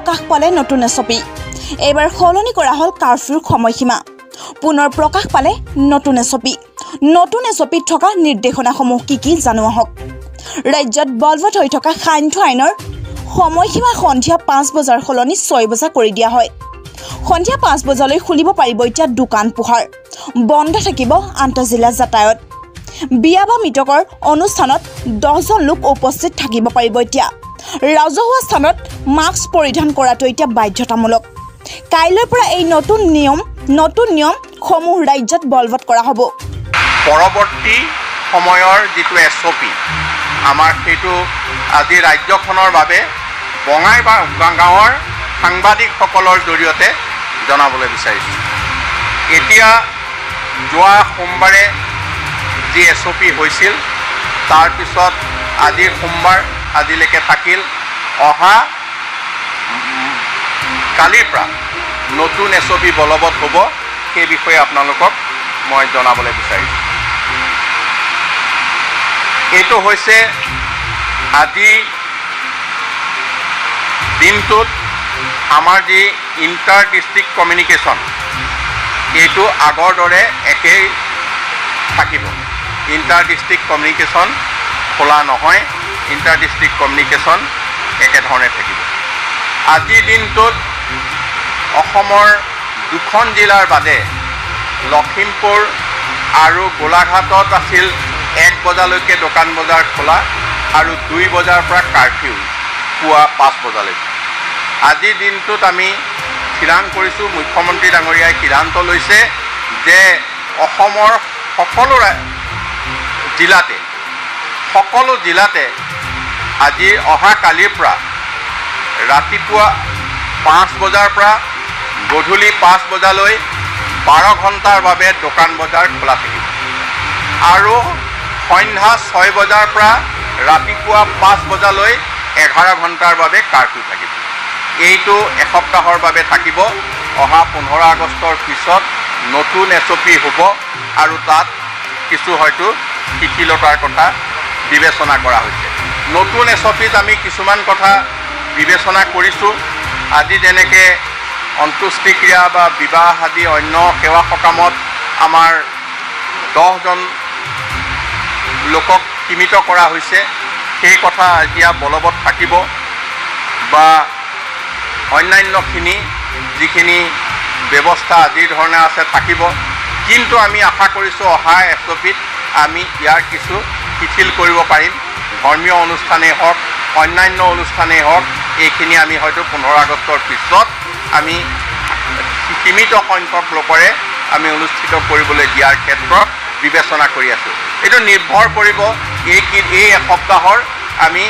প্ৰকাশ পালে নতুন এছপি। এইবাৰ সলনি কৰা হ'ল কাৰফিউৰ সময়সীমা। পুনৰ প্ৰকাশ পালে নতুন এছপি। নতুন এছপিত থকা নিৰ্দেশনাসমূহ কি কি জানো আহক। ৰাজ্যত বলবৎ হৈ থকা সান্ধ্য আইনৰ সময়সীমা সন্ধিয়া 5 বজাৰ সলনি 6 বজা কৰি দিয়া হয়। সন্ধিয়া 5 বজালৈ খুলিব পাৰিব এতিয়া দোকান পোহাৰ। বন্ধ থাকিব আন্তঃজিলা যাতায়াত। বিয়া বা মৃতকৰ অনুষ্ঠানত 10জন লোক উপস্থিত থাকিব পাৰিব এতিয়া। ৰাজহুৱা স্থানত মাস্ক পৰিধান কৰাটো এতিয়া বাধ্যতামূলক। কাইলৈৰ পৰা এই নতুন নিয়মসমূহ ৰাজ্যত বলবৎ কৰা হ'ব। পৰৱৰ্তী সময়ৰ যিটো এছ অ' পি আমাৰ, সেইটো আজি ৰাজ্যখনৰ বাবে বঙাইগাঁৱৰ সাংবাদিকসকলৰ জৰিয়তে জনাবলৈ বিচাৰিছোঁ। এতিয়া যোৱা সোমবাৰে যি এছ অ' পি হৈছিল, তাৰপিছত আজি সোমবাৰ আজিলৈকে থাকিল। অহা কালিৰ পৰা নতুন এছ অ' পি বলবৎ হ'ব, সেই বিষয়ে আপোনালোকক মই জনাবলৈ বিচাৰিছোঁ। এইটো হৈছে আজি দিনটোত আমাৰ যি ইণ্টাৰ ডিষ্ট্ৰিক্ট কমিউনিকেশ্যন, এইটো আগৰ দৰে একেই থাকিব। ইণ্টাৰ ডিষ্ট্ৰিক্ট কমিউনিকেশ্যন খোলা নহয়, ইণ্টাৰ ডিষ্ট্ৰিক্ট কমিউনিকেশ্যন একেধৰণে থাকিব। আজিৰ দিনটোত অসমৰ 2খন জিলাৰ বাদে লখিমপুৰ আৰু গোলাঘাটত আছিল 1 বজালৈকে দোকান বজাৰ খোলা আৰু 2 বজাৰ পৰা কাৰফিউ পুৱা 5 বজালৈকে। আজিৰ দিনটোত আমি থিৰাং কৰিছোঁ, মুখ্যমন্ত্ৰী ডাঙৰীয়াই সিদ্ধান্ত লৈছে যে অসমৰ সকলো জিলাতে আজি অহা কালিৰ পৰা ৰাতিপুৱা 5 বজাৰ পৰা গধূলি 5 বজালৈ 12 ঘণ্টাৰ বাবে দোকান বজাৰ খোলা থাকিব আৰু সন্ধ্যা 6 বজাৰ পৰা ৰাতিপুৱা 5 বজালৈ 11 ঘণ্টাৰ বাবে কাৰফিউ থাকিব। এইটো এসপ্তাহৰ বাবে থাকিব। অহা 15 আগষ্টৰ পিছত নতুন এছ অ' পি হ'ব আৰু তাত কিছু হয়তো শিথিলতাৰ কথা বিবেচনা কৰা হৈছে। নতুন এছ অ' পিত আমি কিছুমান কথা বিবেচনা কৰিছোঁ। আজি যেনেকৈ অন্ত্যেষ্টিক্ৰিয়া বা বিবাহ আদি অন্য সেৱা সকামত আমাৰ 10জন লোকক সীমিত কৰা হৈছে, সেই কথা এতিয়া বলবৎ থাকিব বা অন্যান্যখিনি যিখিনি ব্যৱস্থা আজিৰ ধৰণে আছে থাকিব। কিন্তু আমি আশা কৰিছোঁ অহা এছ অ' পিত আমি ইয়াৰ কিছু শিথিল কৰিব পাৰিম। ধৰ্মীয় অনুষ্ঠানেই হওক, অন্যান্য অনুষ্ঠানেই হওক, এইখিনি আমি হয়তো 15 আগষ্টৰ পিছত আমি সীমিত সংখ্যক লোকৰে আমি অনুষ্ঠিত কৰিবলৈ দিয়াৰ ক্ষেত্ৰত বিবেচনা কৰি আছোঁ। এইটো নিৰ্ভৰ কৰিব এই এসপ্তাহৰ আমি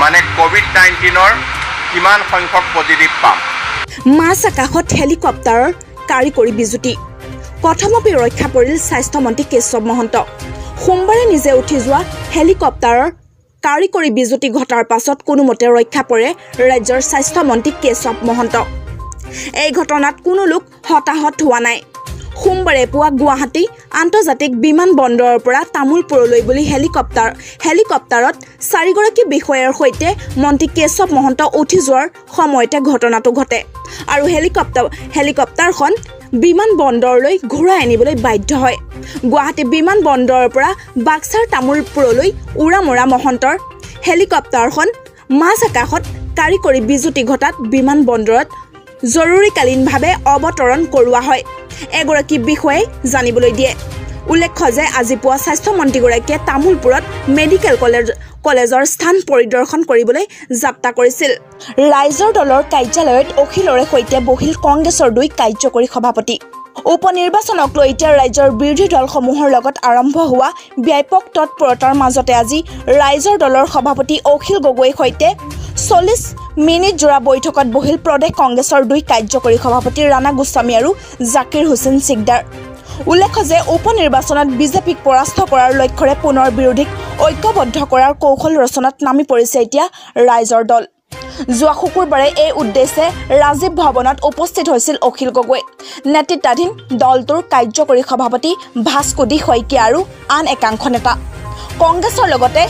মানে ক'ভিড-19ৰ কিমান সংখ্যক পজিটিভ পাম। মাছ আকাশত হেলিকপ্টাৰৰ কাৰিকৰী বিজুতি, কথমপি ৰক্ষা পৰিল স্বাস্থ্যমন্ত্ৰী কেশৱ মহন্ত। সোমবাৰে নিজে উঠি যোৱা হেলিকপ্টাৰৰ কাৰিকৰী বিজুতি ঘটাৰ পাছত কোনোমতে ৰক্ষা পৰে ৰাজ্যৰ স্বাস্থ্যমন্ত্ৰী কেশৱ মহন্ত। এই ঘটনাত কোনো লোক হতাহত হোৱা নাই। সোমবাৰে পুৱা গুৱাহাটী আন্তৰ্জাতিক বিমান বন্দৰৰ পৰা তামোলপুৰলৈ বুলি হেলিকপ্টাৰত 4গৰাকী বিষয়াৰ সৈতে মন্ত্ৰী কেশৱ মহন্ত উঠি যোৱাৰ সময়তে ঘটনাটো ঘটে আৰু হেলিকপ্টাৰখন বিমান বন্দৰলৈ ঘূৰাই আনিবলৈ বাধ্য হয়। গুৱাহাটী বিমান বন্দৰৰ পৰা বাক্সাৰ তামোলপুৰলৈ উৰা মৰা মহন্তৰ হেলিকপ্টাৰখন মাজ আকাশত কাৰিকৰী বিজুতি ঘটাত বিমান বন্দৰত জৰুৰীকালীনভাৱে অৱতৰণ কৰোৱা হয়, এগৰাকী বিষয়াই জানিবলৈ দিয়ে। উল্লেখ্য যে আজি পুৱা স্বাস্থ্যমন্ত্ৰীগৰাকীয়ে তামোলপুৰত মেডিকেল কলেজৰ স্থান পৰিদৰ্শন কৰিবলৈ যাত্ৰা কৰিছিল। ৰাইজৰ দলৰ কাৰ্যালয়ত অখিলৰে সৈতে বহিল কংগ্ৰেছৰ 2 কাৰ্যকৰী সভাপতি। উপ নিৰ্বাচনক লৈ এতিয়া ৰাজ্যৰ বিৰোধী দলসমূহৰ লগত আৰম্ভ হোৱা ব্যাপক তৎপৰতাৰ মাজতে আজি ৰাইজৰ দলৰ সভাপতি অখিল গগৈৰ সৈতে 40 মিনিট জোৰা বৈঠকত বহিল প্ৰদেশ কংগ্ৰেছৰ 2 কাৰ্যকৰী সভাপতি ৰাণা গোস্বামী আৰু জাকিৰ হুছেইন চিকদাৰ। উল্লেখ্য যে উপ নিৰ্বাচনত বিজেপিক পৰাস্ত কৰাৰ লক্ষ্যৰে পুনৰ বিৰোধীক ঐক্যবদ্ধ কৰাৰ কৌশল ৰচনাত নামি পৰিছে এতিয়া ৰাইজৰ দল। যোৱা শুকুৰবাৰে এই উদ্দেশ্যে ৰাজীৱ ভৱনত উপস্থিত হৈছিল অখিল গগৈ নেতৃত্বাধীন দলটোৰ কাৰ্যকৰী সভাপতি ভাস্কো ডি শইকীয়া আৰু আন একাংশ নেতা। কংগ্ৰেছৰ লগতে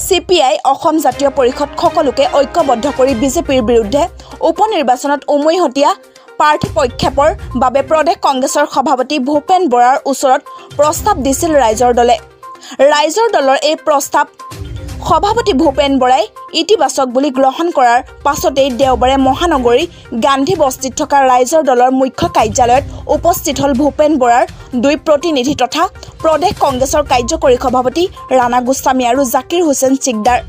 চি পি আই, অসম জাতীয় পৰিষদ সকলোকে ঐক্যবদ্ধ কৰি বিজেপিৰ বিৰুদ্ধে উপ নিৰ্বাচনত উমৈহতীয়া প্ৰাৰ্থী প্ৰক্ষেপৰ বাবে প্ৰদেশ কংগ্ৰেছৰ সভাপতি ভূপেন বৰাৰ ওচৰত প্ৰস্তাৱ দিছিল ৰাইজৰ দলে। ৰাইজৰ দলৰ এই প্ৰস্তাৱ সভাপতি ভূপেন বৰাই ইতিবাচক বুলি গ্ৰহণ কৰাৰ পাছতেই দেওবাৰে মহানগৰী গান্ধী বস্তিত থকা ৰাইজৰ দলৰ মুখ্য কাৰ্যালয়ত উপস্থিত হ'ল ভূপেন বৰাৰ দুই প্ৰতিনিধি তথা প্ৰদেশ কংগ্ৰেছৰ কাৰ্যকৰী সভাপতি ৰাণা গোস্বামী আৰু জাকিৰ হুছেইন চিকদাৰ।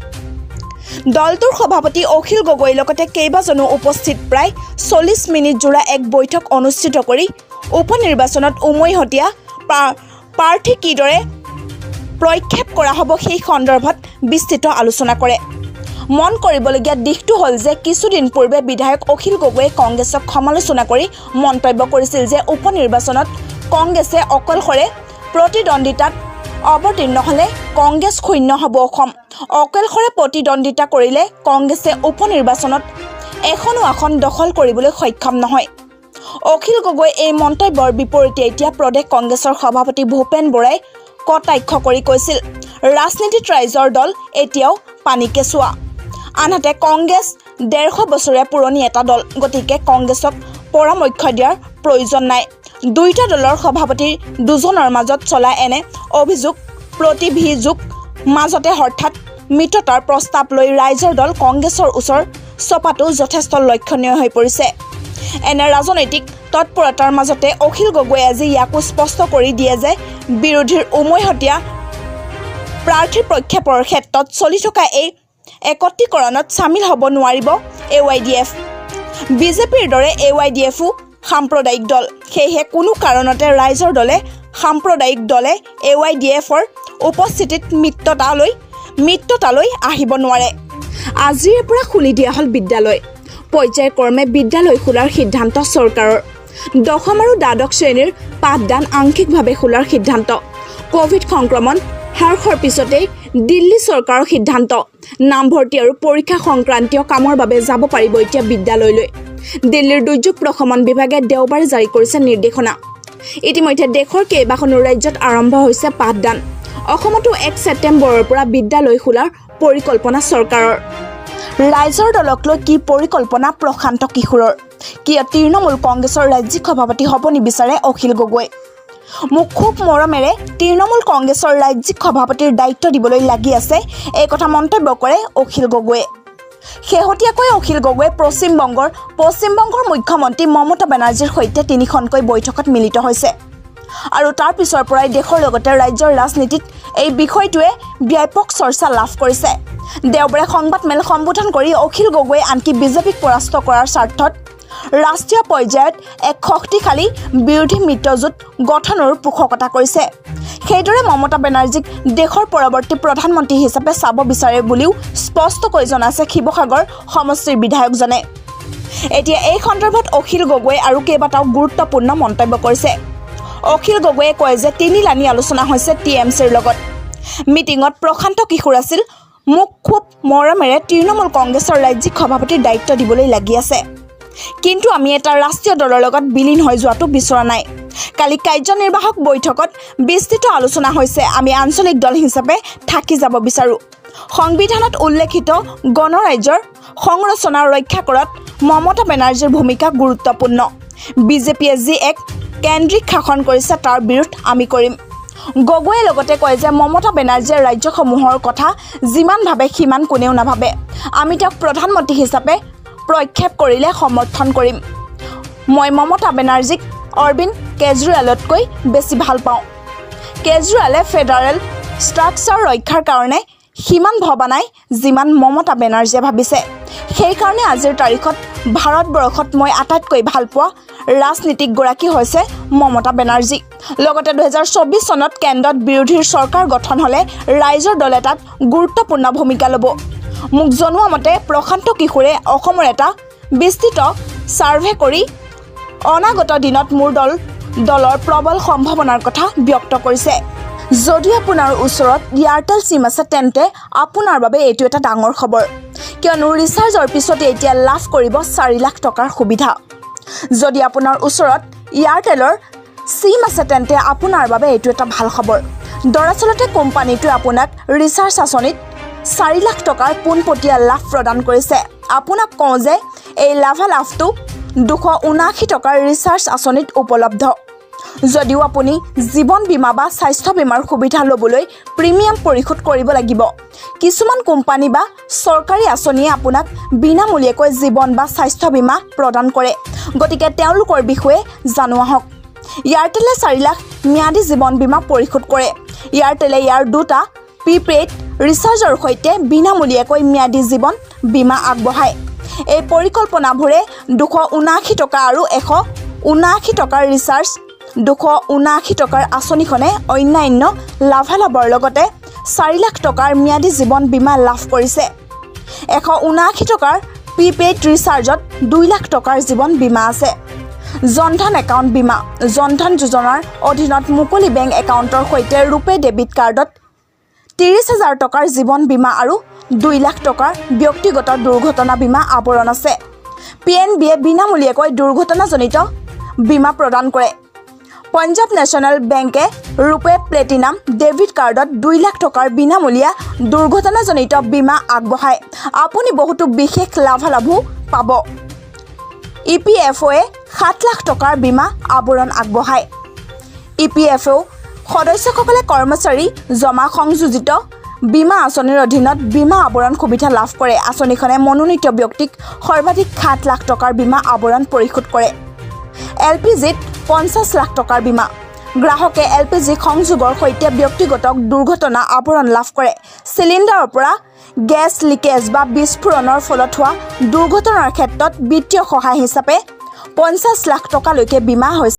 দলটোৰ সভাপতি অখিল গগৈৰ লগতে কেইবাজনো উপস্থিত প্ৰায় 40 মিনিট জোৰা এক বৈঠক অনুষ্ঠিত কৰি উপ নিৰ্বাচনত উমৈহতীয়া প্ৰাৰ্থী কিদৰে প্ৰক্ষেপ কৰা হ'ব, সেই সন্দৰ্ভত বিস্তৃত আলোচনা কৰে। মন কৰিবলগীয়া দিশটো হ'ল যে কিছুদিন পূৰ্বে বিধায়ক অখিল গগৈয়ে কংগ্ৰেছক সমালোচনা কৰি মন্তব্য কৰিছিল যে উপ নিৰ্বাচনত কংগ্ৰেছে অকলশৰে প্ৰতিদ্বন্দ্বিতাত অৱতীৰ্ণ হ'লে কংগ্ৰেছ শূন্য হ'ব অসম। অকলশৰে প্ৰতিদ্বন্দ্বিতা কৰিলে কংগ্ৰেছে উপ নিৰ্বাচনত এখনো আসন দখল কৰিবলৈ সক্ষম নহয়। অখিল গগৈ এই মন্তব্যৰ বিপৰীতে এতিয়া প্ৰদেশ কংগ্ৰেছৰ সভাপতি ভূপেন বৰাই কটাক্ষ কৰি কৈছিল, ৰাজনীতিত ৰাইজৰ দল এতিয়াও পানী কেঁচুৱা। আনহাতে কংগ্ৰেছ 150 বছৰীয়া পুৰণি এটা দল, গতিকে কংগ্ৰেছক পৰামৰ্শ দিয়াৰ প্ৰয়োজন নাই। দুয়োটা দলৰ সভাপতি দুজনৰ মাজত চলা এনে অভিযোগ প্ৰতিভিযোগ মাজতে হঠাৎ মিত্ৰতাৰ প্ৰস্তাৱ লৈ ৰাইজৰ দল কংগ্ৰেছৰ ওচৰ চপাটো যথেষ্ট লক্ষণীয় হৈ পৰিছে। এনে ৰাজনৈতিক তৎপৰতাৰ মাজতে অখিল গগৈয়ে আজি ইয়াকো স্পষ্ট কৰি দিয়ে যে বিৰোধীৰ উমৈহতীয়া প্ৰাৰ্থী প্ৰক্ষেপৰ ক্ষেত্ৰত চলি থকা এই একত্ৰীকৰণত চামিল হ'ব নোৱাৰিব এ ৱাই ডি এফ। বিজেপিৰ দৰে এ ৱাই ডি এফো সাম্প্ৰদায়িক দল। সেয়েহে কোনো কাৰণতে ৰাইজৰ দলে সাম্প্ৰদায়িক দলে এ ৱাই ডি এফৰ উপস্থিতিত মিত্ৰতালৈ আহিব নোৱাৰে। আজিৰে পৰা খুলি দিয়া হ'ল বিদ্যালয়। পৰ্যায়ক্ৰমে বিদ্যালয় খোলাৰ সিদ্ধান্ত চৰকাৰৰ। দশম আৰু দ্বাদশ শ্ৰেণীৰ পাঠদান আংশিকভাৱে খোলাৰ সিদ্ধান্ত। ক'ভিড সংক্ৰমণ হ্ৰাসৰ পিছতেই দিল্লী চৰকাৰৰ সিদ্ধান্ত। নামভৰ্তি আৰু পৰীক্ষা সংক্ৰান্তীয় কামৰ বাবে যাব পাৰিব এতিয়া বিদ্যালয়লৈ। দিল্লীৰ দুৰ্যোগ প্ৰশমন বিভাগে দেওবাৰে জাৰি কৰিছে নিৰ্দেশনা। ইতিমধ্যে দেশৰ কেইবাখনো ৰাজ্যত আৰম্ভ হৈছে পাঠদান। অসমতো 1 ছেপ্টেম্বৰৰ পৰা বিদ্যালয় খোলাৰ পৰিকল্পনা চৰকাৰৰ। ৰাইজৰ দলক লৈ কি পৰিকল্পনা প্ৰশান্ত কিশোৰৰ? কিয় তৃণমূল কংগ্ৰেছৰ ৰাজ্যিক সভাপতি হ'ব নিবিচাৰে অখিল গগৈ? মোক খুব মৰমেৰে তৃণমূল কংগ্ৰেছৰ ৰাজ্যিক সভাপতিৰ দায়িত্ব দিবলৈ লাগি আছে, এই কথা মন্তব্য কৰে অখিল গগৈয়ে। শেহতীয়াকৈ অখিল গগৈয়ে পশ্চিমবংগৰ মুখ্যমন্ত্ৰী মমতা বেনাৰ্জীৰ সৈতে তিনিখনকৈ বৈঠকত মিলিত হৈছে আৰু তাৰ পিছৰ পৰাই দেশৰ লগতে ৰাজ্যৰ ৰাজনীতিত এই বিষয়টোৱে ব্যাপক চৰ্চা লাভ কৰিছে। দেওবাৰে সংবাদমেল সম্বোধন কৰি অখিল গগৈয়ে আনকি বিজেপিক পৰাস্ত কৰাৰ স্বাৰ্থত ৰাষ্ট্ৰীয় পৰ্যায়ত এক শক্তিশালী বিৰোধী মিত্ৰজোঁট গঠনৰো পোষকতা কৰিছে। সেইদৰে মমতা বেনাৰ্জীক দেশৰ পৰৱৰ্তী প্ৰধানমন্ত্ৰী হিচাপে চাব বিচাৰে বুলিও স্পষ্টকৈ জনাইছে শিৱসাগৰ সমষ্টিৰ বিধায়কজনে। এতিয়া এই সন্দৰ্ভত অখিল গগৈয়ে আৰু কেইবাটাও গুৰুত্বপূৰ্ণ মন্তব্য কৰিছে। অখিল গগৈয়ে কয় যে তিনি লানি আলোচনা হৈছে টি এম চিৰ লগত। মিটিঙত প্ৰশান্ত কিশোৰ আছিল। মোক খুব মৰমেৰে তৃণমূল কংগ্ৰেছৰ ৰাজ্যিক সভাপতিৰ দায়িত্ব দিবলৈ লাগি আছে, কিন্তু আমি এটা ৰাষ্ট্ৰীয় দলৰ লগত বিলীন হৈ যোৱাটো বিচৰা নাই। কালি কাৰ্যনিৰ্বাহক বৈঠকত বিস্তৃত আলোচনা হৈছে। আমি আঞ্চলিক দল হিচাপে থাকি যাব বিচাৰোঁ। সংবিধানত উল্লেখিত গণৰাজ্যৰ সংৰচনা ৰক্ষা কৰাত মমতা বেনাৰ্জীৰ ভূমিকা গুৰুত্বপূৰ্ণ। বিজেপিয়ে যি এক কেন্দ্ৰিক শাসন কৰিছে, তাৰ বিৰোধ আমি কৰিম। গগৈয়ে লগতে কয় যে মমতা বেনাৰ্জীয়ে ৰাজ্যসমূহৰ কথা যিমান ভাবে, সিমান কোনেও নাভাবে। আমি তেওঁক প্ৰধানমন্ত্ৰী হিচাপে প্ৰক্ষেপ কৰিলে সমৰ্থন কৰিম। মই মমতা বেনাৰ্জীক অৰবিন্দ কেজৰিৱালতকৈ বেছি ভাল পাওঁ। কেজৰিৱালে ফেডাৰেল ষ্ট্ৰাকচাৰ ৰক্ষাৰ কাৰণে সিমান ভবা নাই, যিমান মমতা বেনাৰ্জীয়ে ভাবিছে। সেইকাৰণে আজিৰ তাৰিখত ভাৰতবৰ্ষত মই আটাইতকৈ ভাল পোৱা ৰাজনীতিকগৰাকী হৈছে মমতা বেনাৰ্জী। লগতে 2024 চনত কেন্দ্ৰত বিৰোধীৰ চৰকাৰ গঠন হ'লে ৰাইজৰ দলে তাত গুৰুত্বপূৰ্ণ ভূমিকা ল'ব। মোক জনোৱা মতে প্ৰশান্ত কিশোৰে অসমৰ এটা বিস্তৃত ছাৰ্ভে কৰি অনাগত দিনত মোৰ দলৰ প্ৰবল সম্ভাৱনাৰ কথা ব্যক্ত কৰিছে। যদি আপোনাৰ ওচৰত এয়াৰটেল চিম আছে, তেন্তে আপোনাৰ বাবে এইটো এটা ডাঙৰ খবৰ, কিয়নো ৰিচাৰ্জৰ পিছতে এতিয়া লাভ কৰিব 4 লাখ টকাৰ সুবিধা। যদি আপোনাৰ ওচৰত এয়াৰটেলৰ চিম আছে, তেন্তে আপোনাৰ বাবে এইটো এটা ভাল খবৰ। দৰাচলতে কোম্পানীটোৱে আপোনাক ৰিচাৰ্জ আঁচনিত 4 লাখ টকাৰ পোনপটীয়া লাভ প্ৰদান কৰিছে। আপোনাক কওঁ যে এই লাভালাভটো 279 টকাৰ ৰিচাৰ্জ আঁচনিত উপলব্ধ। যদিও আপুনি জীৱন বীমা বা স্বাস্থ্য বীমাৰ সুবিধা ল'বলৈ প্ৰিমিয়াম পৰিশোধ কৰিব লাগিব, কিছুমান কোম্পানী বা চৰকাৰী আঁচনিয়ে আপোনাক বিনামূলীয়াকৈ জীৱন বা স্বাস্থ্য বীমা প্ৰদান কৰে। গতিকে তেওঁলোকৰ বিষয়ে জানো আহক। এয়াৰটেলে 4 লাখ ম্যাদী জীৱন বীমা পৰিশোধ কৰে। এয়াৰটেলে ইয়াৰ দুটা প্ৰিপেইড ৰিচাৰ্জৰ সৈতে বিনামূলীয়াকৈ ম্যাদী জীৱন বীমা আগবঢ়ায়। এই পৰিকল্পনাবোৰে 279 টকা আৰু 179 টকাৰ ৰিচাৰ্জ। 279 টকাৰ আঁচনিখনে অন্যান্য লাভালাভৰ লগতে 4 লাখ টকাৰ ম্যাদী জীৱন বীমা লাভ কৰিছে। 179 টকাৰ প্ৰিপেইড ৰিচাৰ্জত 2 লাখ টকাৰ জীৱন বীমা আছে। জনধন একাউণ্ট বীমা। জনধন যোজনাৰ অধীনত মুকলি বেংক একাউণ্টৰ সৈতে ৰূপে ডেবিট কাৰ্ডত 30,000 টকাৰ জীৱন বীমা আৰু 2 লাখ টকাৰ ব্যক্তিগত দুৰ্ঘটনা বীমা আৱৰণ আছে। পিএনবিয়ে বিনামূলীয়াকৈ দুৰ্ঘটনাজনিত বীমা প্ৰদান কৰে। পঞ্জাৱ নেশ্যনেল বেংকে ৰূপে প্লেটিনাম ডেবিট কাৰ্ডত 2 লাখ টকাৰ বিনামূলীয়া দুৰ্ঘটনাজনিত বীমা আগবঢ়ায়। আপুনি বহুতো বিশেষ লাভালাভো পাব। ইপিএফঅ'য়ে 7 লাখ টকাৰ বীমা আৱৰণ আগবঢ়ায়। ইপিএফঅ' সদস্যসকলে কৰ্মচাৰী জমা সংযোজিত বীমা আঁচনিৰ অধীনত বীমা আৱৰণ সুবিধা লাভ কৰে। আঁচনিখনে মনোনীত ব্যক্তিক সৰ্বাধিক 7 লাখ টকাৰ বীমা আৱৰণ পৰিশোধ কৰে। এলপিজিত 50 লাখ টকাৰ বীমা। গ্ৰাহকে এলপিজি সংযোগৰ সৈতে ব্যক্তিগত দুৰ্ঘটনা আৱৰণ লাভ কৰে। চিলিণ্ডাৰৰ পৰা গেছ লিকেজ বা বিস্ফোৰণৰ ফলত হোৱা দুৰ্ঘটনাৰ ক্ষেত্ৰত বিত্তীয় সহায় হিচাপে 50 লাখ টকালৈকে বীমা হৈছে।